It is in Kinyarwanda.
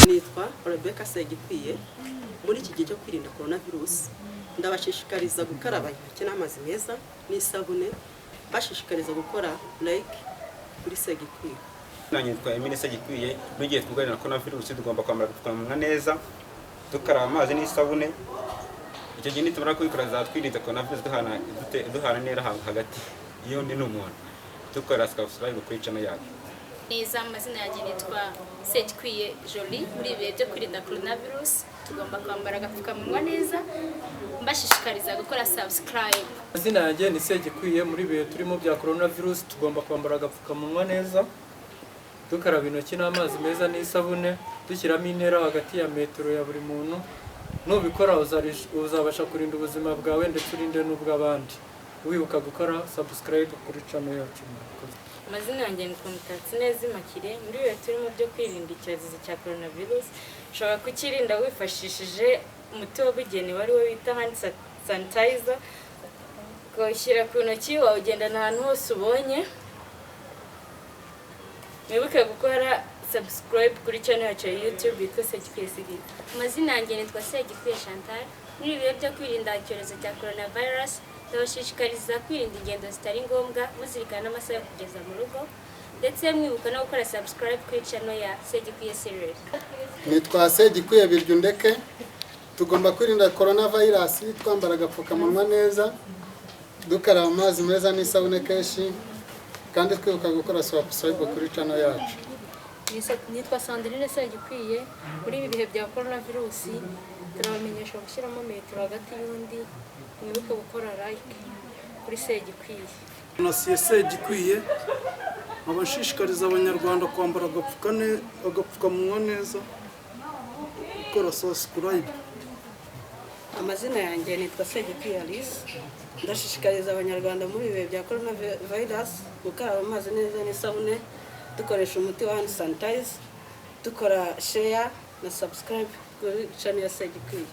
Nitwa Rebecca Segikwiye. Muri iki gihe cyo kwirinda corona virus, ndabashishikariza gukaraba intoki n'amazi meza n'isabune, bashishikariza gukora like kuri Segikwiye. Nanjye nitwa Emile Segikwiye. N'igihe twugarira na corona virus, tugomba kwambara agapfukamunwa neza, dukaraba amazi n'isabune. Icyo gihe nitumara kubikora, zatwirinda corona virus, duhana intera hagati y'undi n'umuntu. Dukora subscribe kuri channel yacu. Neza, amazina yanjye nitwa Segikwiye Jolie. Muri ibi bihe byo kwirinda coronavirus, tugomba kwambara agapfukamunwa neza, mbashishikariza gukora subscribe. Amazina yanjye ni Segikwiye. Muri ibihe turimo bya coronavirus, tugomba kwambara agapfukamunwa neza, dukaraba intoki n'amazi meza n'isabune, dushyiramo intera hagati ya metero ya buri muntu. Nubikora uzabasha kurinda ubuzima bwawe ndetse urinde n'ubw'abandi, wibuka gukora subscribe kuri channel yacu. Murakoze. Amazina yanjye nitwa Mutatsi Neza Immaculée. Muri bihe turimo byo kwirinda icyorezo cya coronavirus, ushobora kukirinda wifashishije umuti wabugenewe ari wo bita hand sanitizer, ukawushyira ku ntoki, wawugendana ahantu hose ubonye. Mwibuke gukora subscribe kuri channel yacu ya YouTube yitwa Segikwiye Sigita. Amazina yanjye nitwa Segikwiye Chantal. Muri ibi bihe byo kwirinda icyorezo cya coronavirus, ndabashishikariza kwirinda ingendo zitari ngombwa, muzirikana n'amasaha yo kugeza mu rugo, ndetse mwibuka no gukora subscribe kuri channel ya Segikwiye Cyril. Nitwa Segikwiye Biryundeke. Tugomba kwirinda corona virus twambara agapfukamunwa neza, dukaraba amazi meza n'isabune kenshi, kandi twibuka gukora subscribe kuri channel yacu. Nitwa Sandrine Segikwiye. Muri ibi bihe bya corona virus, turabamenyesha gushyiramo metero hagati y'undi. Mwibuke gukora like kuri Segikwiye. Nasiye Segikwiye, nkaba nshishikariza Abanyarwanda kwambara agapfukamunwa neza, gukora subscribe. Amazina yanjye nitwa Segikwiye Alice. Ndashishikariza Abanyarwanda muri ibi bihe bya corona virus gukaraba amazi neza n'isabune, dukoresha umuti wa hand sanitizer, dukora share na subscribe kuri channel ya Segikwiye.